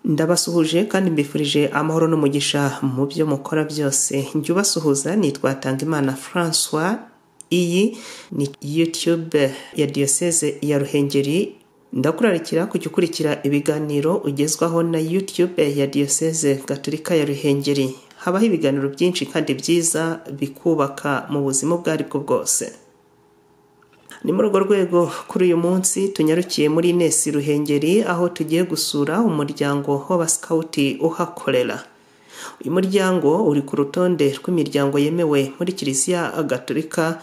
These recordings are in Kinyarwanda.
Ndabasuhuje kandi mbifurije amahoro n'umugisha mu byo mukora byose. Njye ubasuhuza nitwa Tangimana François. Iyi ni YouTube ya Diocese ya Ruhengeri. Ndakurarikira kujya ukurikira ibiganiro ugezwaho na YouTube ya Diocese Gatolika ya Ruhengeri. Habaho ibiganiro byinshi kandi byiza bikubaka mu buzima ubwo aribwo bwose. Ni muri urwo rwego kuri uyu munsi tunyarukiye muri Ines Ruhengeri, aho tugiye gusura umuryango w'abasikawuti uhakorera. Uyu muryango uri ku rutonde rw'imiryango yemewe muri Kiliziya Gatolika.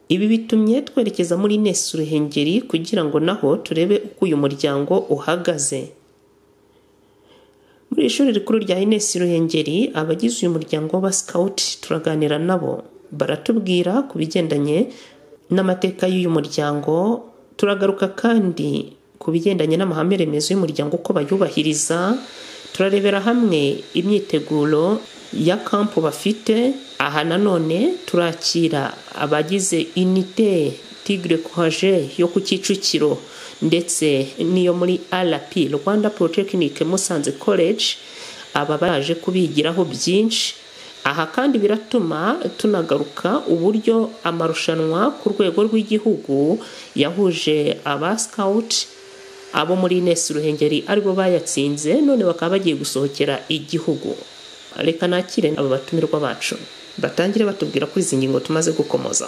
Ibi bitumye twerekeza muri Ines Ruhengeri kugira ngo naho turebe uko uyu muryango uhagaze. Muri ishuri rikuru rya Ines Ruhengeri, abagize uyu muryango w'abasikawuti turaganira nabo, baratubwira ku bigendanye n'amateka y'uyu muryango. Turagaruka kandi ku bigendanye n'amahame remezo y'umuryango uko bayubahiriza. Turarebera hamwe imyiteguro ya kampu bafite. Aha nanone turakira abagize unité Tigre Courage yo ku Kicukiro ndetse n'iyo muri RP Rwanda Polytechnic Musanze College, aba baje kubigiraho byinshi. Aha kandi biratuma tunagaruka uburyo amarushanwa ku rwego rw'igihugu yahuje aba scout abo muri Ines Ruhengeri aribo bayatsinze, none bakaba bagiye gusohokera igihugu. Reka nakire aba batumirwa bacu batangire batubwira kuri izi ngingo tumaze gukomoza.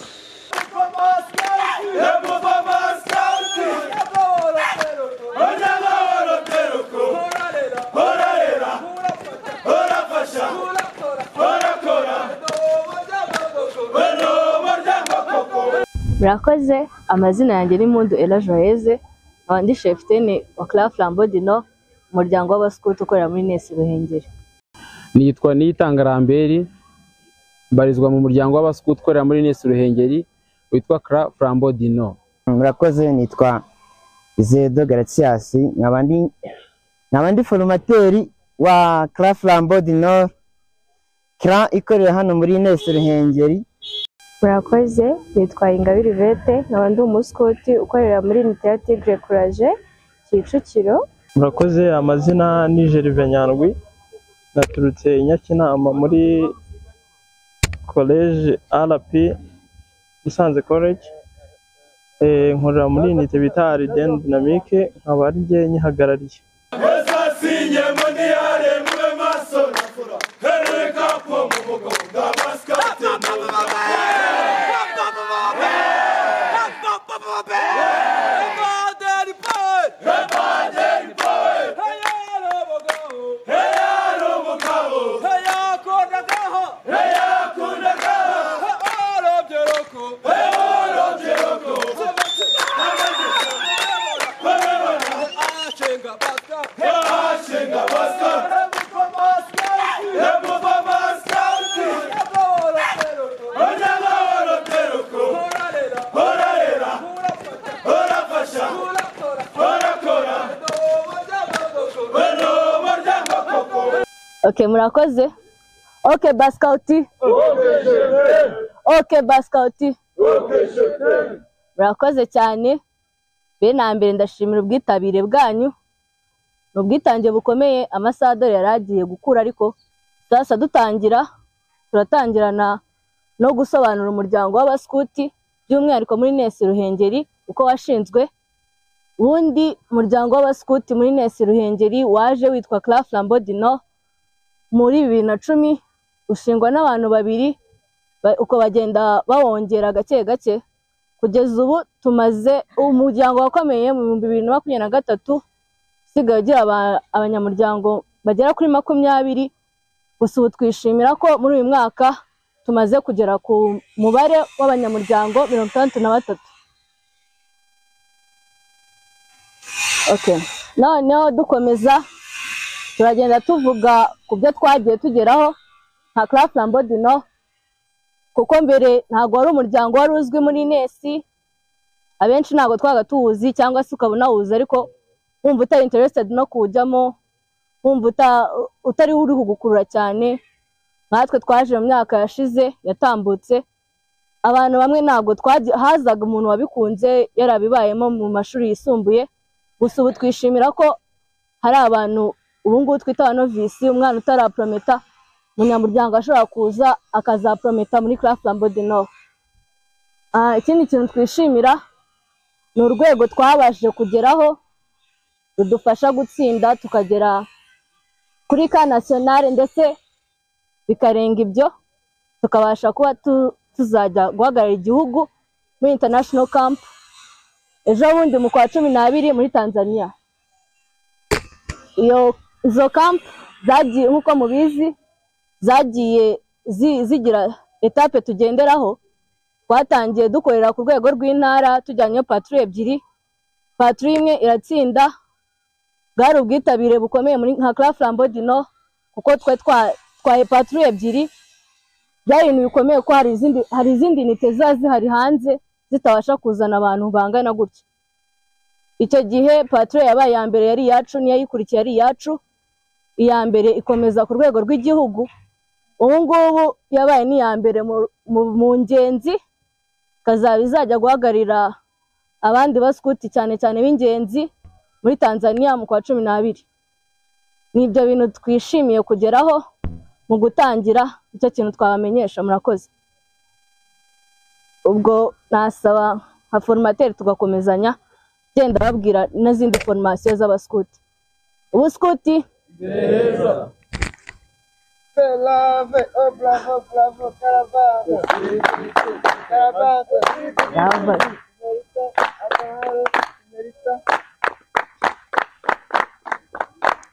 Murakoze, amazina yanjye ni Mundu Ella Joyeze, nkaba ndi cheftaine wa Clan Flambeau du Nord, umuryango w'abaskuti ukorera muri Ines Ruhengeri. Nitwa Niyitanga Lambert, mbarizwa mu muryango w'abaskuti ukorera muri Ines Ruhengeri witwa Clan Flambeau du Nord. Murakoze, nitwa Zedo Gratias, nkaba ndi formateur wa Clan Flambeau du Nord, clan ikorera hano muri Ines Ruhengeri. Murakoze, nitwa Ingabire Yvette, nkaba ndi umusikoti ukorera muri unité ya Tigre Courage Kicukiro. Murakoze, amazina ni Gervais Nyandwi, naturutse i Nyakinama muri College RP Musanze College, nkorera muri unité bita Arden Dynamique, nkaba ari njye nyihagarariye. Okay, murakoze. Okay, baskauti. Okay, baskauti. Murakoze cyane. Be na mbere ndashimira ubwitabire bwanyu. Ubwitange bukomeye, amasaha dore yaragiye gukura, ariko sasa dutangira turatangirana no gusobanura umuryango w'abaskuti by'umwihariko muri Ines Ruhengeri uko washinzwe. Ubundi umuryango w'abaskuti muri Ines Ruhengeri waje witwa Clan Flambeau du Nord muri 2010, ushingwa n'abantu babiri, uko bagenda bawongera gake gake kugeza ubu tumaze umuryango wakomeye mu 2023, usigaye ugira abanyamuryango bagera kuri 20. Gusa ubu twishimira ko muri uyu mwaka tumaze kugera ku mubare w'abanyamuryango 63. Okay. Noneho dukomeza turagenda tuvuga ku byo twagiye tugeraho nka Clan Flambeau du Nord, kuko mbere ntabwo wari umuryango wari uzwi muri Ines, abenshi ntabwo twaga tuwuzi cyangwa se ukabona uwuzi ariko wumva utari interested no kuwujyamo, wumva utari uri kugukurura cyane. Nkatwe twaje mu myaka yashize yatambutse, abantu bamwe ntabwo hazaga umuntu wabikunze yarabibayemo mu mashuri yisumbuye. Gusa ubu twishimira ko hari abantu ubu ngubu twita abanovisi, umwana utaraprometa umunyamuryango ashobora kuza akazaprometa muri Clan Flambeau du Nord. Ikindi kintu twishimira ni urwego twabashije kugeraho rudufasha gutsinda tukagera kuri ka nationale, ndetse bikarenga ibyo tukabasha kuba tuzajya guhagararira igihugu muri international camp ejo bundi mu kwa 12 muri Tanzania. Iyo izo camp zagiye nkuko mubizi zagiye zigira etape tugenderaho. Twatangiye dukorera ku rwego rw'intara tujyanye patrouille ebyiri, patrouille imwe iratsinda, bwari ubwitabire bukomeye muri nka Clan Flambeau du Nord kuko twe twaye patrouille ebyiri. Byari ibintu bikomeye ko hari izindi nite ziba zihari hanze zitabasha kuzana abantu bangana gutya. Icyo gihe patrouille yabaye iya mbere yari iyacu, n'iyayikurikiye yari iyacu, iya mbere ikomeza ku rwego rw'igihugu. Ubu ngubu yabaye n'iya mbere mu ngenzi, kazaba izajya guhagararira abandi baskuti cyane cyane b'ingenzi muri Tanzania mu kwa 12. Ni ibyo bintu twishimiye kugeraho mu gutangira icyo kintu twabamenyesha. Murakoze. Ubwo nasaba nka formateur tugakomezanya genda babwira n'izindi formation z'abaskuti. Ubuskuti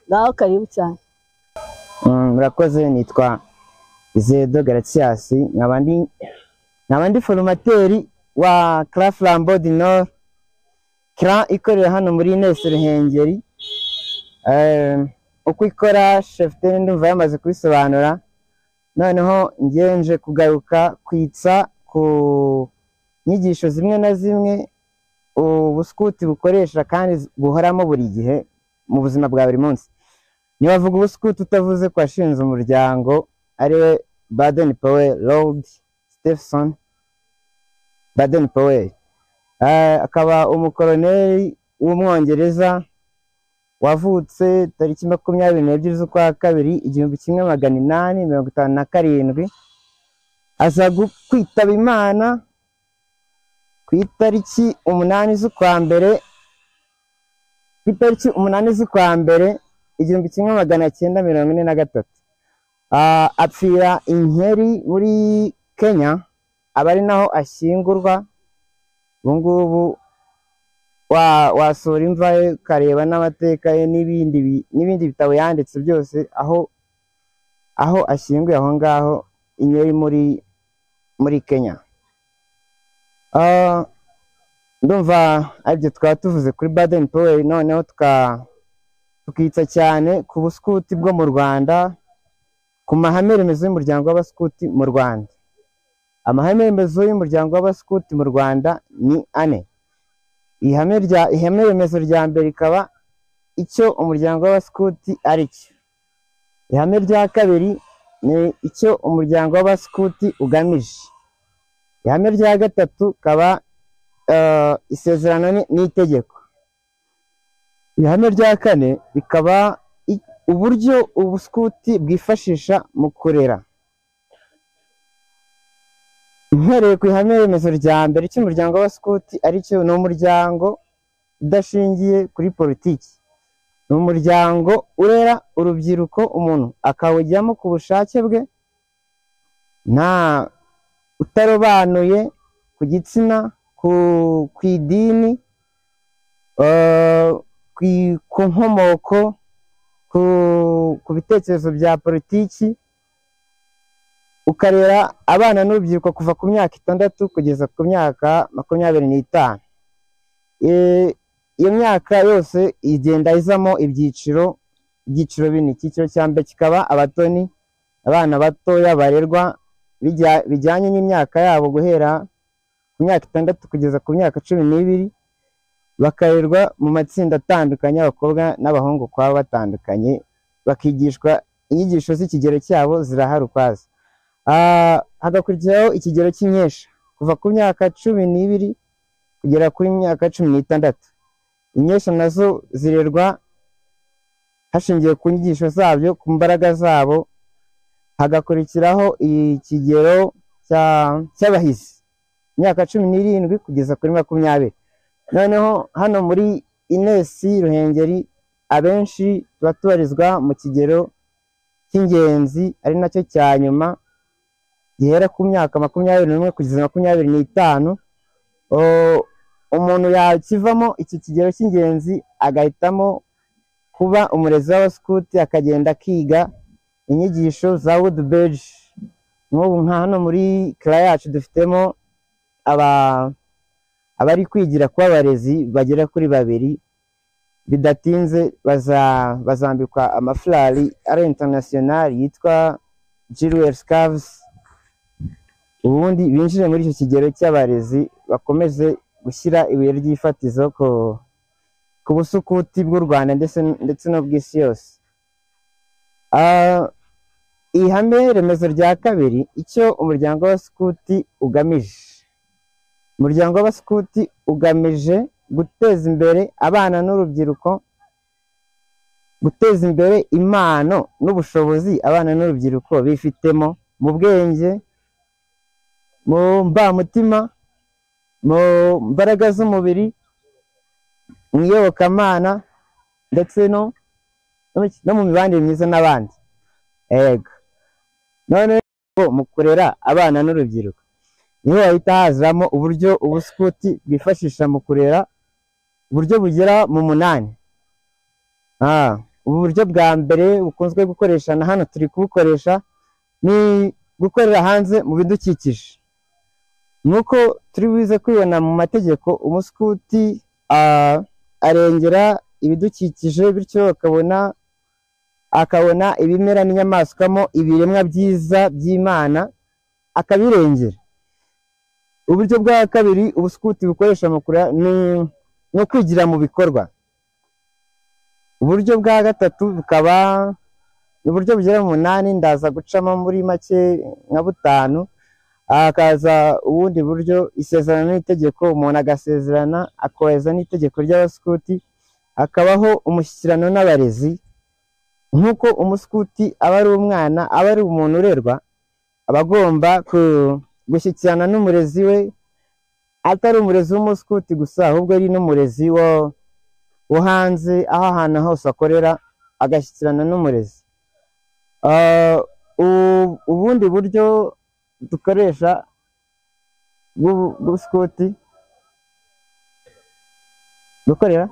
ngaho karibu cyane. Murakoze, nitwa Izedo Garatias, nkaba ndi formateur wa Clan Flambeau du Nord, clan ikorera hano muri Ines Ruhengeri. Uko ikora cheftaine ndumva yamaze kubisobanura, noneho ngenje kugaruka kwitsa ku nyigisho zimwe na zimwe ubuskuti bukoresha kandi buhoramo buri gihe mu buzima bwa buri munsi. Nibavuga ubuskuti utavuze ko washinze umuryango ariwe Baden Powell, Lord Stephenson Baden Powell, akaba umukoloneli w'umwongereza wavutse tariki 22 z'ukwa kabiri 1857, aza kwitaba Imana ku itariki 8 z'ukwa mbere 1943. Apfira inkeri muri Kenya, aba ari naho ashyingurwa. Ubu ngubu wasura imva ye ukareba n'amateka ye n'ibindi bitabo yanditse byose, aho ashyinguye aho ngaho inkeri muri Kenya. Ndumva aribyo twaba tuvuze kuri Baden Powell. Noneho tukitsa cyane ku buskuti bwo mu Rwanda, ku mahame remezo y'umuryango w'abaskuti mu Rwanda. Amahame remezo y'umuryango w'abaskuti mu Rwanda ni ane. Ihame remezo rya mbere rikaba icyo umuryango w'abaskuti ari cyo. Ihame rya kabiri ni icyo umuryango w'abaskuti ugamije. Ihame rya gatatu kaba isezerano n'itegeko. Ihame rya kane rikaba uburyo ubuskuti bwifashisha mu kurera. Mpereye ku ihame remezo rya mbere cy'umuryango w'abaskuti, aricyo ni umuryango udashingiye kuri politiki. Ni umuryango urera urubyiruko, umuntu akawujyamo ku bushake bwe, nta utarobanuye ku gitsina, ku idini, ku nkomoko, ku bitekerezo bya politiki, ukarera abana n'urubyiruko kuva ku myaka 6 kugeza ku myaka 25. Iyo myaka yose igenda izamo ibyiciro bine. Icyiciro cya mbere kikaba abatoni, abana batoya barerwa bijyanye n'imyaka yabo guhera ku myaka 6 kugeza ku myaka 12, bakarerwa mu matsinda atandukanye, abakobwa n'abahungu kwabo batandukanye, bakigishwa inyigisho z'ikigero cyabo zirahari ukwazo. Hagakurikiraho ikigero cy'inkesha kuva ku myaka 12 kugera kuri myaka 16. Inkesha nazo zirerwa hashingiwe ku nyigisho zabyo, ku mbaraga zabo. Hagakurikiraho ikigero cy'abahizi, imyaka 17 kugeza kuri 20. Noneho hano muri Ines Ruhengeri abenshi tuba tubarizwa mu kigero cy'ingenzi, ari nacyo cya nyuma, gihera ku myaka 21 kugeza 25. Umuntu yakivamo iki kigero cy'ingenzi agahitamo kuba umurezi w'abaskuti, akagenda akiga inyigisho za Woodbridge. Nk'ubu nka hano muri kira yacu dufitemo abari kwigira kuba abarezi bagera kuri 2, bidatinze bazambikwa amafurari ari international yitwa Jewel Scarves, ubundi binjire muri icyo kigero cy'abarezi, bakomeze gushyira ibuye ry'ifatizo ku busukuti bw'u Rwanda ndetse no bw'isi yose. Ihame remezo rya kabiri, icyo umuryango w'abaskuti ugamije. Umuryango w'abaskuti ugamije guteza imbere abana n'urubyiruko, guteza imbere impano n'ubushobozi abana n'urubyiruko bifitemo mu bwenge, mu mbamutima, mu mbaraga z'umubiri, mu iyobokamana, ndetse no mu mibanire myiza n'abandi. Ego, none mu kurera abana n'urubyiruko niho hahita hazamo uburyo ubuskuti bwifashisha mu kurera, uburyo bugera mu 8. Ubu buryo bwa mbere bukunzwe gukoresha na hano turi kubukoresha ni gukorera hanze mu bidukikije. Nuko turi buze kwibona mu mategeko, umuskuti arengera ibidukikije, bityo akabona ibimera n'inyamaswa mo ibiremwa byiza by'Imana akabirengera. Uburyo bwa kabiri ubuskuti bukoresha mu kurera ni kwigira mu bikorwa. Uburyo bwa gatatu bukaba uburyo bugera mu 8, ndaza gucamo muri make nka 5. Hakaza ubundi buryo, isezerano n'itegeko, umuntu agasezerana akohereza n'itegeko ry'abaskuti. Hakabaho umushyikirano n'abarezi. Nk'uko umuskuti aba ari umwana, aba ari umuntu urerwa, aba agomba gushyikirana n'umurezi we, atari umurezi w'umuskuti gusa, ahubwo ari n'umurezi wo hanze, aho ahantu hose akorera agashyikirana n'umurezi. Ubundi buryo dukoresha bw'ubuskuti, gukorera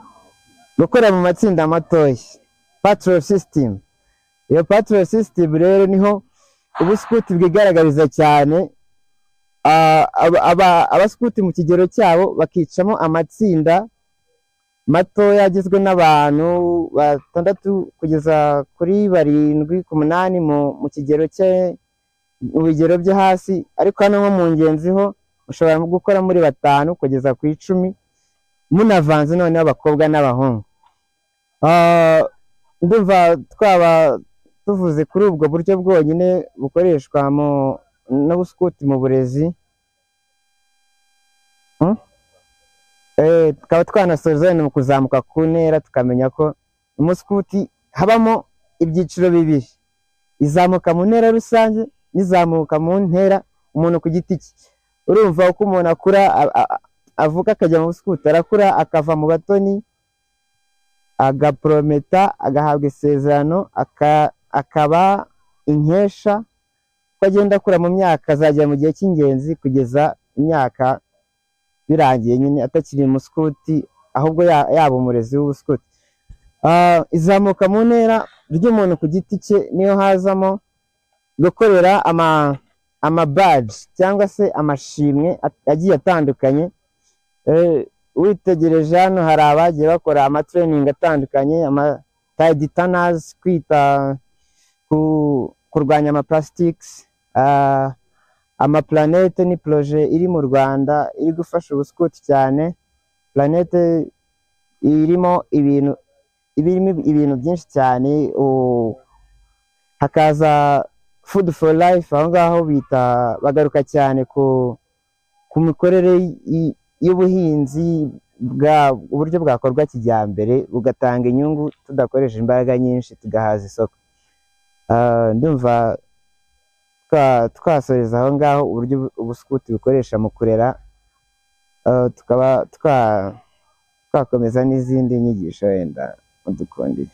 mu matsinda matoya, patrol system. Iyo patrol system rero niho ubuskuti bwigaragariza cyane. Abaskuti mu kigero cyabo bakicamo amatsinda matoya agizwe n'abantu 6 kugeza kuri 7 ku 8 mu kigero cye, mu bigero byo hasi. Ariko hano nko mu ngenzi ho ushobora gukora muri 5 kugeza ku 10, munavanze noneho abakobwa n'abahungu. Ndumva twaba tuvuze kuri ubwo buryo bwonyine bukoreshwa n'ubuskuti mu burezi. Tukaba twanasoza wenda mu kuzamuka ku ntera, tukamenya ko umuskuti habamo ibyiciro bibiri, izamuka mu ntera rusange n'izamuka mu ntera umuntu ku giti cye. Urumva uko umuntu akura avuka akajya mu busukuti, arakura akava mu batoni, agaprometa, agahabwa isezerano, akaba inkesha. Uko agenda akura mu myaka azagera mu gihe cy'ingenzi kugeza imyaka birangiye nyine atakiri umusukuti, ahubwo yaba umurezi w'ubusukuti. Izamuka mu ntera ry'umuntu ku giti cye niyo hazamo gukorera amabaji cyangwa se amashimwe agiye atandukanye. Witegereje hano hari abagiye bakora amatraining atandukanye, ama tide tanners, kwita ku kurwanya ama plastics, amaplanete ni projet iri mu Rwanda iri gufasha ubusukuti cyane. Planete irimo ibintu byinshi cyane. Hakaza Food for Life, aho ngaho bita bagaruka cyane ku mikorere y'ubuhinzi bwa uburyo bwakorwa kijyambere bugatanga inyungu tudakoresha imbaraga nyinshi, tugahaza isoko. Ndumva twasoreza aho ngaho uburyo ubusukuti bukoresha mu kurera, tukaba twakomeza n'izindi nyigisho wenda mudukundiye.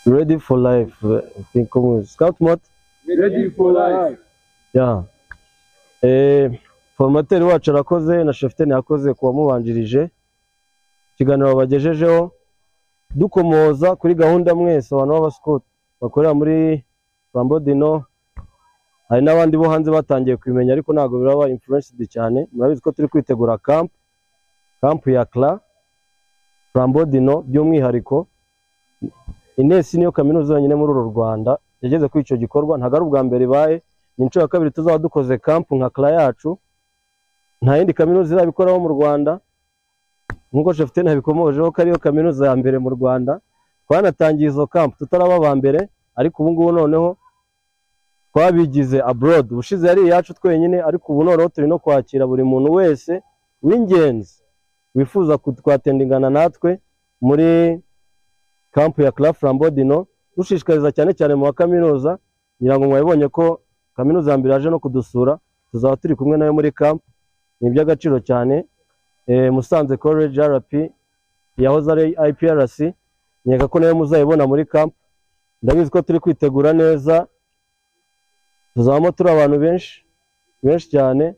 Ready for life. Think Scout mode. Ready for life. Yeah. Formateur wacu arakoze na cheftaine yakoze kuwamubanjirije. Ikiganiro bagejejeho dukomoza kuri gahunda mwese abantu b'abascout bakorera muri Flambeau du Nord. Hari n'abandi bo hanze batangiye kubimenya ariko ntago biraba influenced cyane. Murabizi ko turi kwitegura camp ya CLA Flambeau du Nord by'umwihariko. Ines niyo kaminuza yonyine muri uru Rwanda yageze kuri icyo gikorwa, ntago ari ubwa mbere ibaye, ni inshuro ya kabiri tuzaba dukoze camp nka CLA yacu. Nta yindi kaminuza irabikoraho mu Rwanda nkuko cheftaine yabikomojeho ko ariyo kaminuza ya mbere mu Rwanda. Twanatangiye izo camp tutaraba aba mbere, ariko ubu ngubu noneho twabigize abroad. Ubushize yari iyacu twenyine, ariko ubu noneho turi no kwakira buri muntu wese w'ingenzi wifuza kutwatendingana natwe muri camp ya CLA Flambeau du Nord. Dushishikariza cyane cyane mu kaminuza, ngira ngo mwabibonye ko kaminuza ya mbere yaje no kudusura, tuzaba turi kumwe nayo muri camp. Ni iby'agaciro cyane. Musanze College RP yahoze ari IPRC, nkeka ko nayo muzayibona muri camp. Ndabizi ko turi kwitegura neza, tuzabamo turi abantu benshi benshi cyane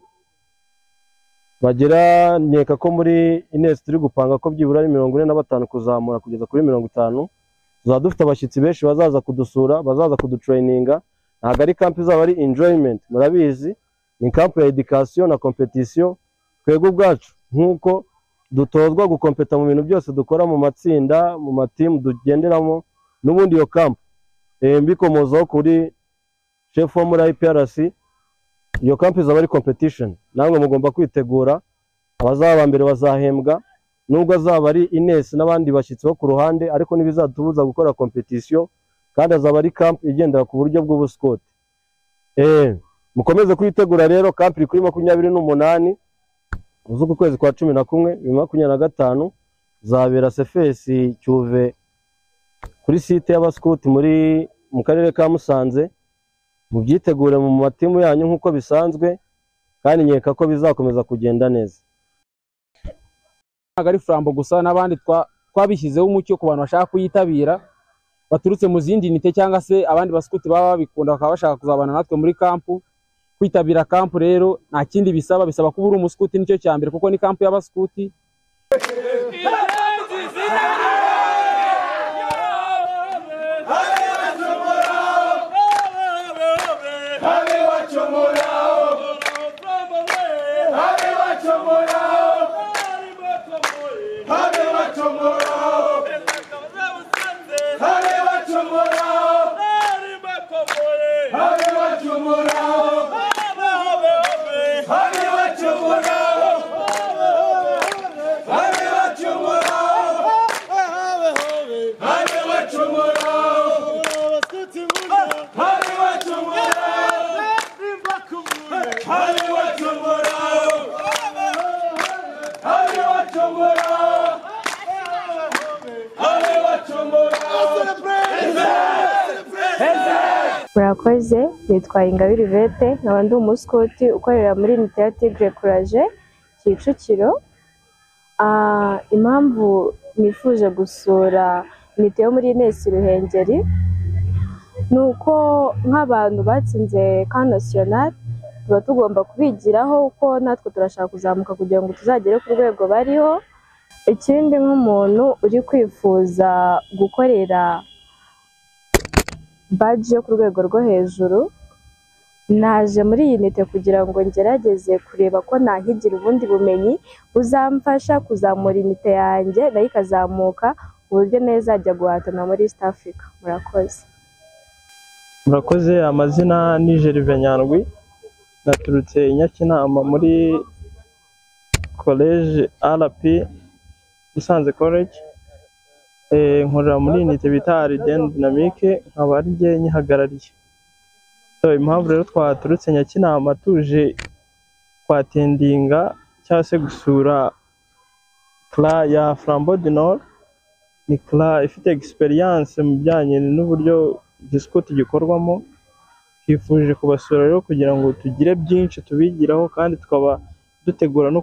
bagera, nkeka ko muri Ines turi gupanga ko byibura ari 45 kuzamura kugeza kuri 50. Tuzaba dufite abashyitsi benshi bazaza kudusura, bazaza kudutraininga. Ntabwo ari camp izaba ari enjoyment, murabizi ni camp ya education na competition. Twebwe ubwacu nkuko dutozwa gukompeta mu bintu byose dukora mu matsinda, mu matimu tugenderamo, n'ubundi iyo camp mbikomozaho kuri chef wo muri IPRC, iyo camp izaba ari competition, namwe mugomba kwitegura. Abazaba mbere bazahembwa, nubwo azaba ari Ines n'abandi bashyitsi bo ku ruhande, ariko ntibizatubuza gukora competition, kandi azaba ari camp igendera ku buryo bw'ubuskot. Mukomeze kwitegura rero. Camp iri kuri 28 z'uku kwezi kwa 11 2025, zabera CFS Cyuve kuri site y'abascout muri mu karere ka Musanze. Mubyitegure mu matimu yanyu nkuko bisanzwe, kandi nkeka ko bizakomeza kugenda neza. Ntabwo ari Flambeau gusa, n'abandi twabishyizeho umucyo ku bantu bashaka kuyitabira baturutse mu zindi nite cyangwa se abandi baskuti baba babikunda bakaba bashaka kuzabana natwe muri camp. Kwitabira camp rero nta kindi bisaba, bisaba kuba uri umuskuti, nicyo cya mbere kuko ni camp y'abaskuti. Murakoze, nitwa Ingabire Yvette, nkaba ndi umusikoti ukorera muri Unité ya Tigre Courage Kicukiro. Impamvu nifuje gusura unité yo muri Ines Ruhengeri ni uko nk'abantu batsinze camp national tuba tugomba kubigiraho, kuko natwe turashaka kuzamuka kugira ngo tuzagere ku rwego bariho. Ikindi nk'umuntu uri kwifuza gukorera badge yo ku rwego rwo hejuru, naje muri iyi unité kugira ngo ngerageze kureba ko nahigira ubundi bumenyi buzamfasha kuzamura unité yanjye nayo ikazamuka ku buryo nayo izajya guhatana muri East Africa. Murakoze. Murakoze, amazina ni Gervais Nyandwi, naturutse i Nyakinama muri college RP Musanze College. Nkorera muri unité bita Arden Dynamique, nkaba ari jye nyihagarariye. So, impamvu rero twaturutse Nyakinama tuje kwattendinga cyangwa se gusura clan ya Flambeau du Nord, ni clan ifite experience mu bijyanye n'uburyo igisikuti gikorwamo. Twifuje kubasura rero kugira ngo tugire byinshi tubigiraho, kandi tukaba dutegura no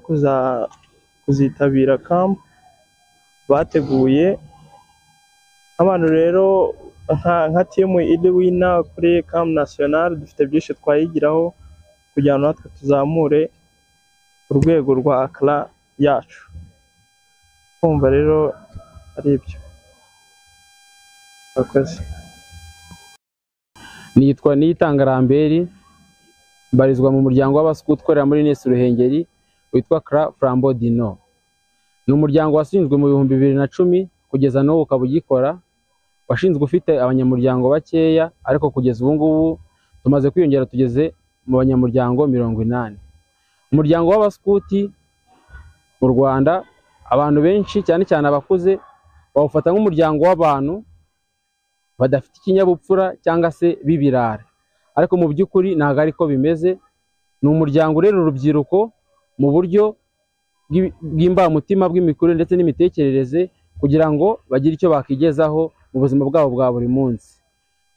kuzitabira camp bateguye. Abantu rero nka team iri winner kuri camp national, dufite byinshi twayigiraho kugira ngo natwe tuzamure urwego rwa clan yacu. Kumva rero ari ibyo. Murakoze. Nitwa Niyitanga Lambert, mbarizwa mu muryango w'abaskuti ukorera muri Ines Ruhengeri witwa Clan Flambeau du Nord. Ni umuryango washinzwe mu 2010, kugeza n'ubu ukaba ugikora. Washinzwe ufite abanyamuryango bakeya, ariko kugeza ubu ngubu tumaze kwiyongera, tugeze mu banyamuryango 80. Umuryango w'abaskuti mu Rwanda, abantu benshi cyane cyane abakuze bawufata nk'umuryango w'abantu badafite ikinyabupfura cyangwa se b'ibirara, ariko mu by'ukuri ntabwo ariko bimeze. Ni umuryango urera urubyiruko mu buryo bw'imbamutima, bw'imikurire ndetse n'imitekerereze, kugira ngo bagire icyo bakigezaho mu buzima bwabo bwa buri munsi.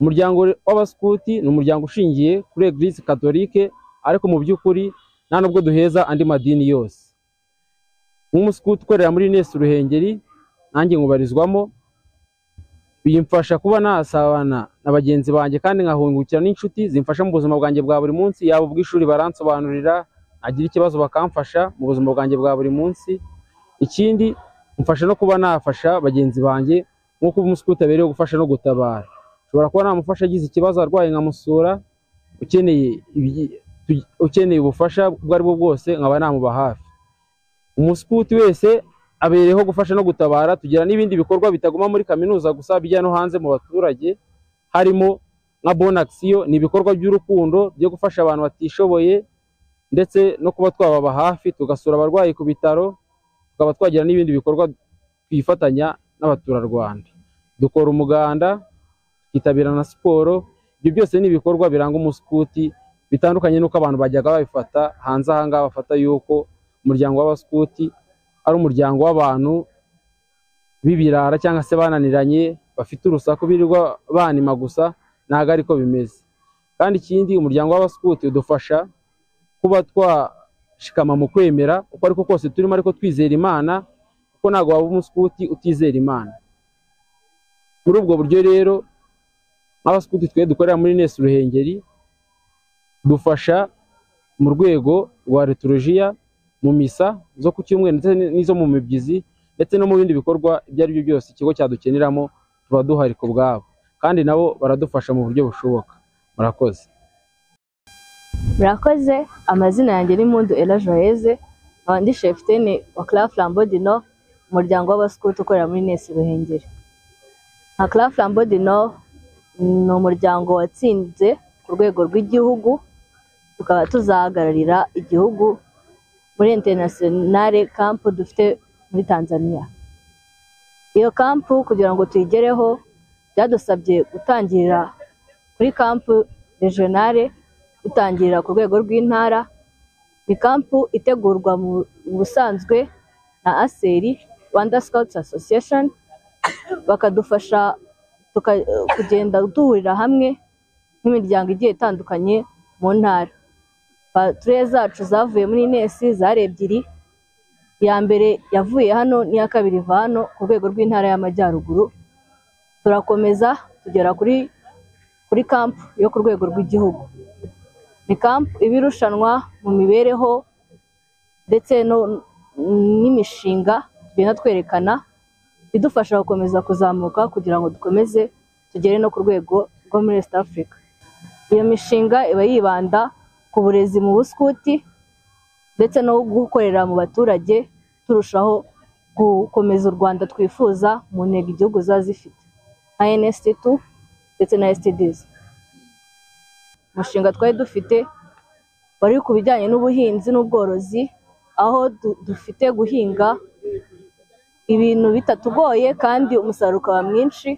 Umuryango w'abaskuti ni umuryango ushingiye kuri Eglise Catholique, ariko mu by'ukuri nta nubwo duheza andi madini yose. Nk'umuskuti ukorera muri Ines Ruhengeri, nanjye nkubarizwamo, bimfasha kuba nasabana na bagenzi banjye kandi nkahungukira n'inshuti zimfasha mu buzima bwanjye bwa buri munsi, yaba ubw'ishuri baransobanurira, nagira ikibazo bakamfasha mu buzima bwanjye bwa buri munsi. Ikindi mfasha no kuba nafasha bagenzi banjye, nk'uko umuskuti abereyeho gufasha no gutabara. Nshobora kuba namufasha agize ikibazo arwaye nkamusura, ukeneye ubufasha ubwo ari bwo bwose nkaba namuba hafi. Umuskuti wese abereyeho gufasha no gutabara. Tugira n'ibindi bikorwa bitaguma muri kaminuza gusa, bijya no hanze mu baturage, harimo nka Bonne Action, ni ibikorwa by'urukundo byo gufasha abantu batishoboye, ndetse no kuba twababa hafi tugasura abarwayi ku bitaro, tukaba twagira n'ibindi bikorwa twifatanya n'abaturarwanda. Dukora umuganda, tukitabira na siporo. Ibyo byose ni ibikorwa biranga umuskuti, bitandukanye n'uko abantu bajyaga babifata hanze aha ngaha, bafata yuko umuryango w'abaskuti ari umuryango w'abantu b'ibirara cyangwa se bananiranye, bafite urusaku birirwa banima gusa. Ntabwo ariko bimeze. Kandi ikindi, umuryango w'abaskuti udufasha kuba twashikama mu kwemera uko ariko kose turimo, ariko twizera Imana, kuko ntabwo waba umuskuti utizera Imana. Muri ubwo buryo rero, nk'abaskuti twe dukorera muri Ines Ruhengeri, dufasha mu rwego rwa liturujia, mu misa zo ku cyumweru ndetse n'izo mu mibyizi, ndetse no mu bindi bikorwa ibyo ari byo byose ikigo cyadukeneramo, tuba duhari ku bwabo, kandi nabo baradufasha mu buryo bushoboka. Murakoze. Murakoze, amazina yanjye ni Mpundu Ella Joyeux, nkaba ndi cheftaine wa Clan Flambeau du Nord, umuryango w'abaskuti ukorera muri Ines Ruhengeri. Nka Clan Flambeau du Nord ni umuryango watsinze ku rwego rw'igihugu, tukaba tuzahagararira igihugu muri international camp dufite muri Tanzania. Iyo camp kugira ngo tuyigereho byadusabye gutangirira kuri camp regionale, dutangirira ku rwego rw'intara. Ni kampu itegurwa mu busanzwe na ASERI, Rwanda Scouts Association, bakadufasha kugenda duhurira hamwe nk'imiryango igiye itandukanye mu ntara. Patrouille zacu zavuye muri Ines zari ebyiri, iya mbere yavuye hano n'iya kabiri iva hano ku rwego rw'intara y'Amajyaruguru. Turakomeza tugera kuri kampu yo ku rwego rw'igihugu. Ni kampu iba irushanwa mu mibereho ndetse n'imishinga tugenda twerekana, idufasha gukomeza kuzamuka kugira ngo dukomeze tugere no ku rwego rwo muri East Africa. Iyo mishinga iba yibanda ku burezi mu buskuti ndetse no gukorera mu baturage, turushaho gukomeza u Rwanda twifuza mu ntego igihugu ziba zifite nka NST2 ndetse na STDs. Umushinga twari dufite wari ku bijyanye n'ubuhinzi n'ubworozi, aho dufite guhinga ibintu bitatugoye kandi umusaruro ukaba mwinshi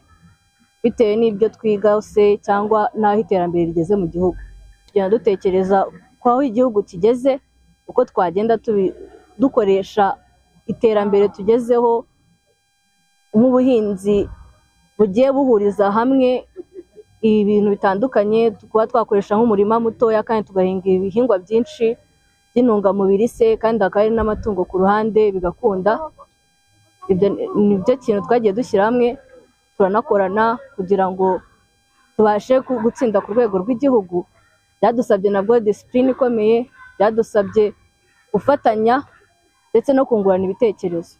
bitewe n'ibyo twiga se cyangwa n'aho iterambere rigeze mu gihugu. Tugenda dutekereza ko aho igihugu kigeze, uko twagenda dukoresha iterambere tugezeho nk'ubuhinzi bugiye buhuriza hamwe ibintu bitandukanye, kuba twakoresha nk'umurima mutoya kandi tugahinga ibihingwa byinshi by'intungamubiri se, kandi hakaba hari n'amatungo ku ruhande bigakunda. Ibyo ni byo kintu twagiye dushyira hamwe, turanakorana kugira ngo tubashe gutsinda ku rwego rw'igihugu. Byadusabye nabwo disipurine ikomeye, byadusabye gufatanya ndetse no kungurana ibitekerezo.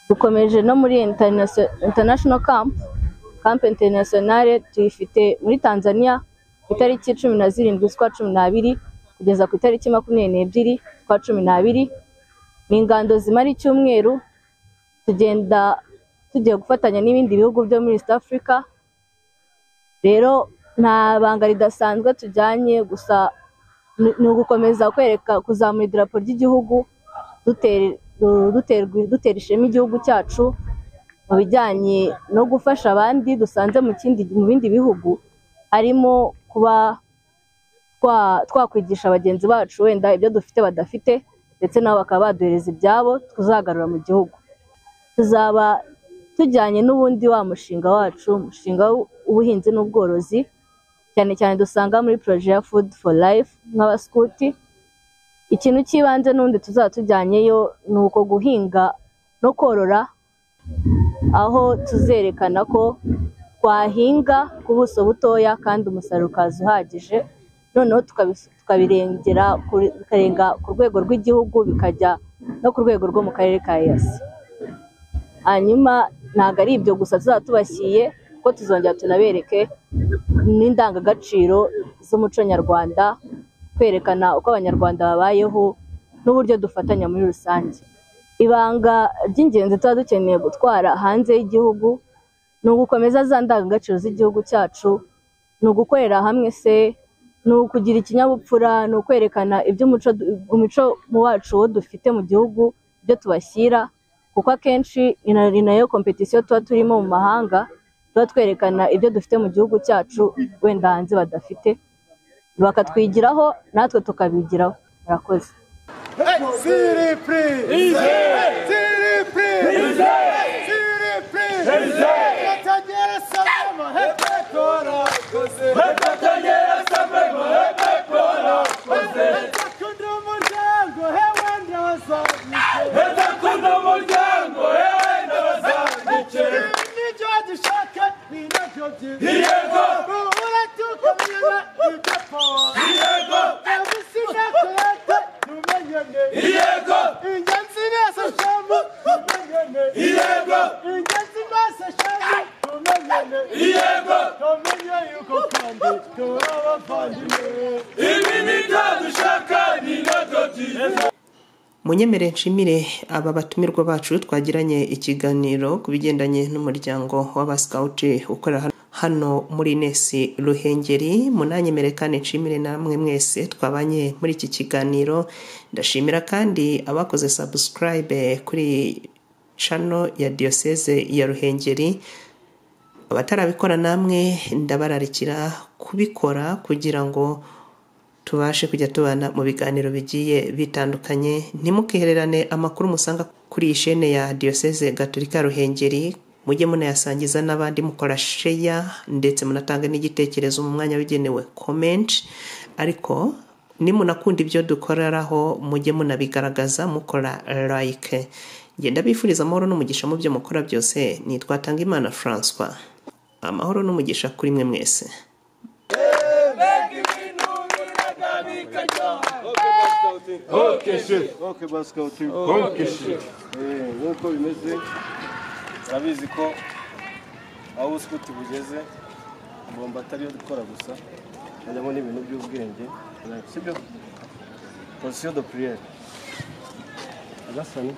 Dukomeje no muri international camp internationale tuyifite muri Tanzania ku itariki 17 z'ukwa 12 kugeza ku itariki 22 z'ukwa 12. Ni ingando zimara icyumweru, tugenda tugiye gufatanya n'ibindi bihugu byo muri East Africa. Rero nta banga ridasanzwe tujyanye, gusa ni ugukomeza kwereka kuzamura idarapo ry'igihugu, dutera ishema igihugu cyacu mu bijyanye no gufasha abandi dusanze mu bindi bihugu, harimo kuba twakwigisha bagenzi bacu wenda ibyo dufite badafite, ndetse nabo bakaba baduhereza ibyabo tuzagarura mu gihugu. Tuzaba tujyanye n'ubundi wa mushinga wacu, umushinga w'ubuhinzi n'ubworozi, cyane cyane dusanga muri projet ya Food for Life nk'abaskuti. Ikintu cy'ibanze n'ubundi tuzaba tujyanyeyo ni uko guhinga no korora, aho tuzerekana ko twahinga ku buso butoya kandi umusaruro ukaza uhagije, noneho tukabirengera bikarenga ku rwego rw'igihugu bikajya no ku rwego rwo mu karere ka EAC. Hanyuma ntabwo ari ibyo gusa tuzaba tubashyiye, kuko tuzongera tunabereke n'indangagaciro z'umuco nyarwanda, kwerekana uko abanyarwanda babayeho n'uburyo dufatanya muri rusange. Ibanga ry'ingenzi tuba dukeneye gutwara hanze y'igihugu ni ugukomeza za ndangagaciro z'igihugu cyacu, ni ugukorera hamwe se, ni ukugira ikinyabupfura, ni ukwerekana ibyo umuco wacu wo dufite mu gihugu, ibyo tubashyira, kuko akenshi ni nayo kompetisiyo tuba turimo mu mahanga, tuba twerekana ibyo dufite mu gihugu cyacu wenda hanze badafite, bakatwigiraho natwe tukabigiraho. Murakoze. Munyemere nshimire aba batumirwa bacu twagiranye ikiganiro ku bigendanye n'umuryango w'abasikawuti ukorera hano muri Ines Ruhengeri. Munanyemere kandi nshimire namwe mwese twabanye muri iki kiganiro. Ndashimira kandi abakoze subscribe kuri channel ya Diocese ya Ruhengeri. Abatarabikora namwe ndabararikira kubikora kugira ngo Tubashe kujya tubana mu biganiro bigiye bitandukanye. Ntimukihererane amakuru musanga kuri iyi shene ya Diyoseze Gatolika Ruhengeri, mujye munayasangiza n'abandi mukora share, ndetse munatanga n'igitekerezo mu mwanya wagenewe comment. Ariko nimunakunda ibyo dukoreraho mujye munabigaragaza mukora like. Ngenda bifuriza amahoro n'umugisha mu byo mukora byose. Nitwa Tangimana François. Amahoro n'umugisha kuri mwe mwese. Okay, basket. Okay, chef. Nk'uko bimeze urabizi ko aho ubuskuti bugeze bomba atari yo gukora gusa, hajyamo n'ibintu by'ubwenge, sibyo? Position de prière. Agasani.